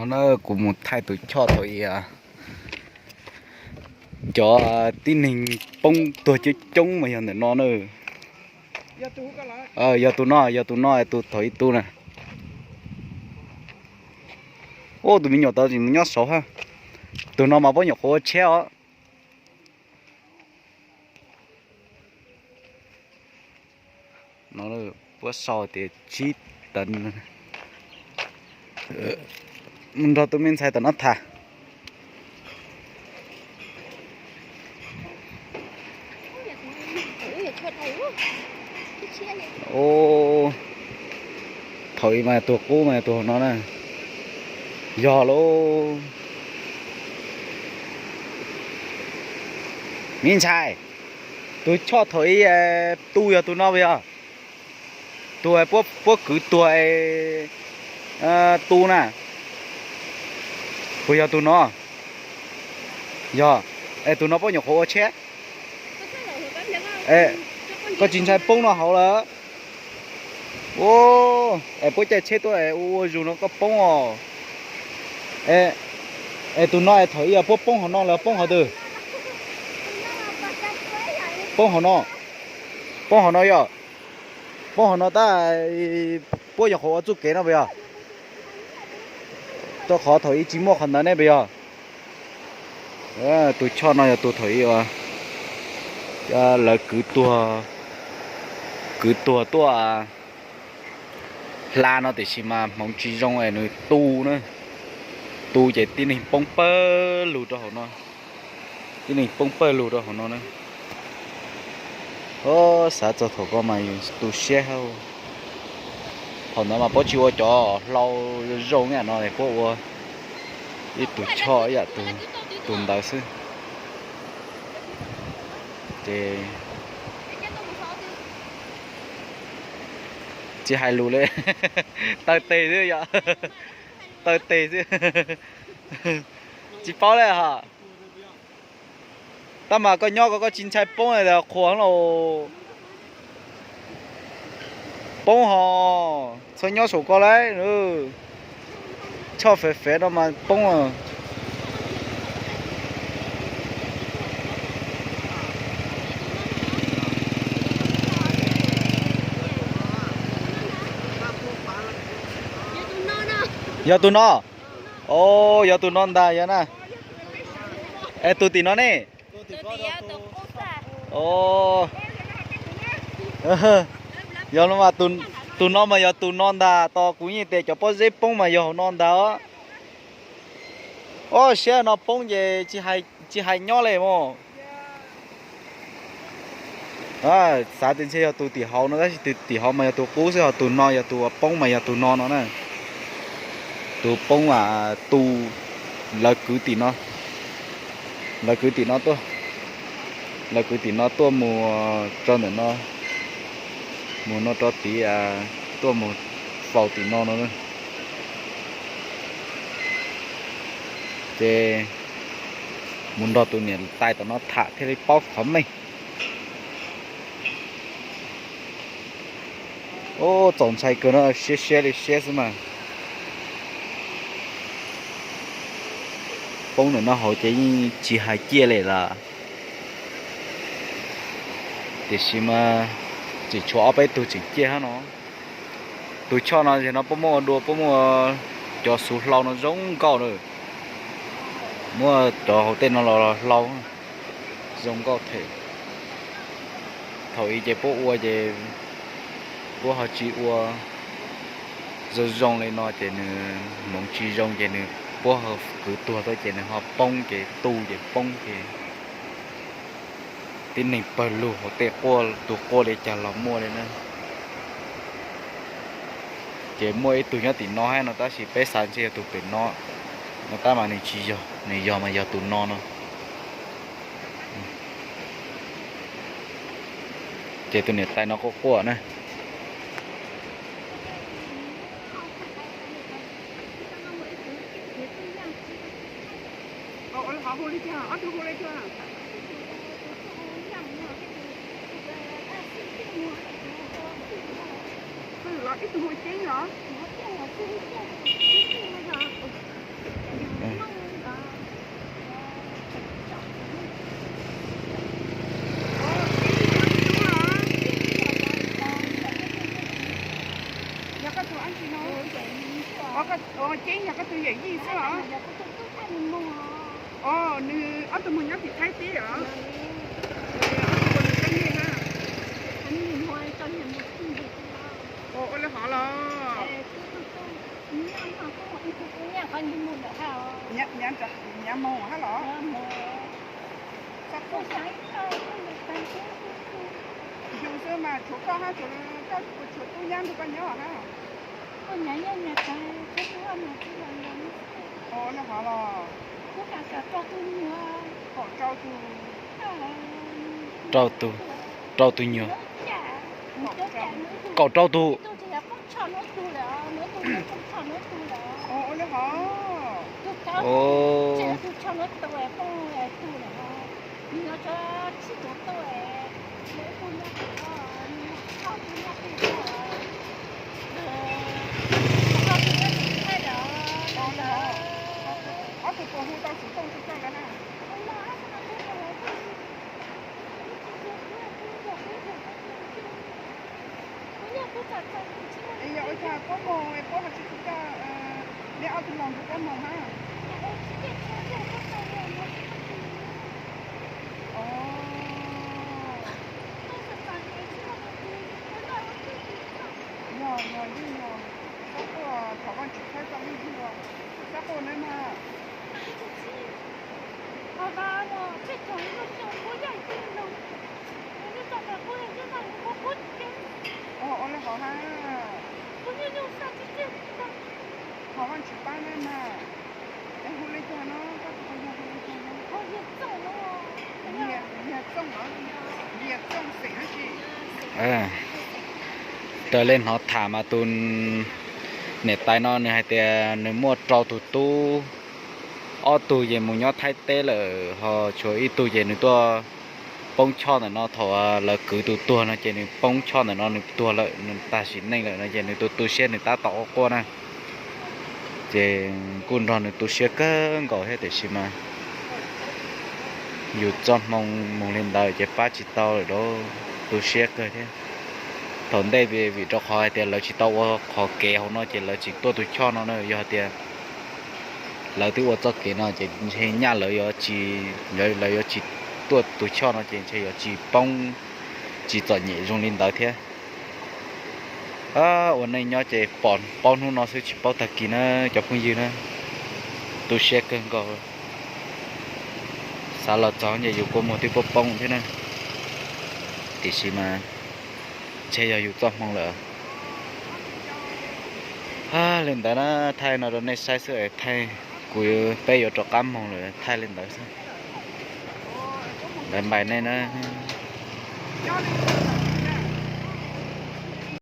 No na, kuv mus thaij tus choj thaum i cov tib neeg poob tuag coob coob mas yog ntawm no na. Yog tus no, yog tus no tus thaum i tu na. Ub, tus me nyuam tod tseem mus nyob saud hab. Tus no mas puab nyuam qhuav ua tshiab os. No puab sau tias tsib tawv. Mus nrog tus me ntxhais tom no tham. Thaum i mas tus qub mas tus hauv no na. Yog lauj. Me ntxhais, tus choj thaum i tu yog tus no puas yog? Tus puab kwv tuag tu na, puas yog tus no? Yog. Es tus no puab nyuam qhuav ua tshiab. Koj tsis ntshai poob noj hauv lawm? Ua, es puab caij tsheb tuaj es ua ua zug no koj poob os. Es tus no es thaum i puab poob hauv no los poob hauv twg? Poob hauv no. Poob hauv no yog. Poob hauv no tab, puab nyuam qhuav ua txuj kev no puas yog? Rau qhov thaum i tsis muaj qhov ntawd ne puas yog? Tus choj no yog tus thaum i lawv kwv tuag, kwv tuag tuaj hla no tiam sis mas hmoov tsis zoo es nws tu na. Tu ces tib neeg poob pawg lug rau hauv no. Tib neeg poob pawg lug rau hauv no na. Xav txog thaum ko mas yus tu siab hab. Thaum ntawd mas puab tsis ua cov hlau zoo zoo ib yam no, puab ua ib tug choj ib yam tus ntawd xwb. Ces tsis hais lus li, taw tes xwb yom, taw tes xwb. Tsis paub li hos. Tab mas koj nyob ko koj tsis ntshai poob li, qhuas los poob hos, txhob nyob saum ko lauj. Choj fev fev no mas poob. Yog tus no. Os, yog tus no ntag yog na. Es tus tim no ne? Yog no mas tus no mas yog tus no ntag, tos kuv yeej tias cov pob zeb poob mas yog hauv no ntag os. Ob, siab no poob ces tsis hais nyob li mog. Xav tias ntshe yog tus tim hauv no tab sis tus tim hauv mas yog tus qub xwb, ho tus no yog tus uas poob mas yog tus no no na. Tus poob mas tu, lawv kwv tim no, lawv kwv tim no tuaj, lawv kwv tim no tuaj mus rau ntawm no, mus no rau tid, tuaj mus faus tim no no. Ces mus nrog tus niam tais tom no tham thiaj li paub qhov meej. Ub, txaus ntshai kawg no, siab siab li siab xwb mas. Poob ntawm no hauv ces yeej tsis hais ciaj li lawm. Tiam sis mas tseem tshuav ob peb tug tseem ciaj hab no. Tus choj no yog no puab muab ua dua, puab muab cov xuv hlau no zoo nkauj na. Muab cov hauv tej no los hlau zoo nkauj thiab. Thaum i ces puab ua ces puab ho tsis ua zoo zoo li no ces nws hmoov tsis zoo ces nws, puab ho kwv tuag tuaj ces nws ho poob ces tu ces poob ces tib neeg pawg lug hauv tej quaj, tus quaj li cas los muaj li na. Ces muaj ib tug nyob tim no hab no tab sis peb xav ntshe yog tus pem no no tab mas nws tsis yog, nws yog mas yog tus no no. Ces tus niam tais no quaj quaj na. Ib tug hu ceeb os. Ces yog koj tus yawm yij xwb os? Os, nws ob tug moog nyob tim Thaib teb os? Ua nws teeb meem na. Ua li hov los? Nyav moog hab los? Yug xwb mas tshuav koj hab, koj puas tshuav tub nyab nrug koj nyob hab? Ua li hov los? Kaum rau tug. Rau tug, rau tug nyuag. Kaum rau tug. Ua li hov. Ob tug puas hu tau xov tooj rau koj lawm na? Es yog ua cas puab moog es puab ho tsis hu koj, neb ob tug los nrug puab moog hab? Yog, yog, yeej yog. Xab quaj thov Vaajtswv txhawb koj lub zug, xab quaj nawb mas. Ua li hov hab. Thov Vaajtswv paab nawb mas. Es hu le caag no, koj tus hu le caag no? Yog Txooj, Yog Txooj xeem dlaab tsi? Raws le hnov tham mas tus niam tais no nws hais tias nws muaj rau tug tub, ob tug ces mus nyob Thaib teb lawm, ho tshuav ib tug ces nws tuaj poob choj ntawm no. Thaum lawv kwv tus tuag no ces nws poob choj ntawm no, nws tuag lawm, nws tag sim neej lawm no ces nws tu tu siab, nws tab tom quaj quaj na. Ces kuj nrog nws tu siab kawg nkaus thiab, tiam sis mas yus txoj hmoo mus li ntawd ces pab tsis tau lawm, tu siab kawg thiab. Thaum ntej vim rau qhov hais tias lawv tsis tau ua qhov kev hauv no ces lawv tsis tuaj tus choj no na. Yog tias lawv twb ua txoj kev no ces ntshe nyaj lawv yuav tsis, lawv yuav tsis tuaj tus choj no ces ntshe yuav tsis poob, tsis txom nyem zoo li ntawd thiab. Ua neej nyob ces pom paub hnub no xwb tsis paub tag kis na cov phooj ywg na. Tu siab kawg nkaus. Xav los txog ces yus kua muag twb poob poob thiab na. Tiam sis mas ntshe yog yus txoj hmoo lawm. Li ntawd na, thaij no rau nej saib xwb, thaij kuv, peb yuav rov qab moog lawm, thaij li ntawd xwb. Lawv npais nej na.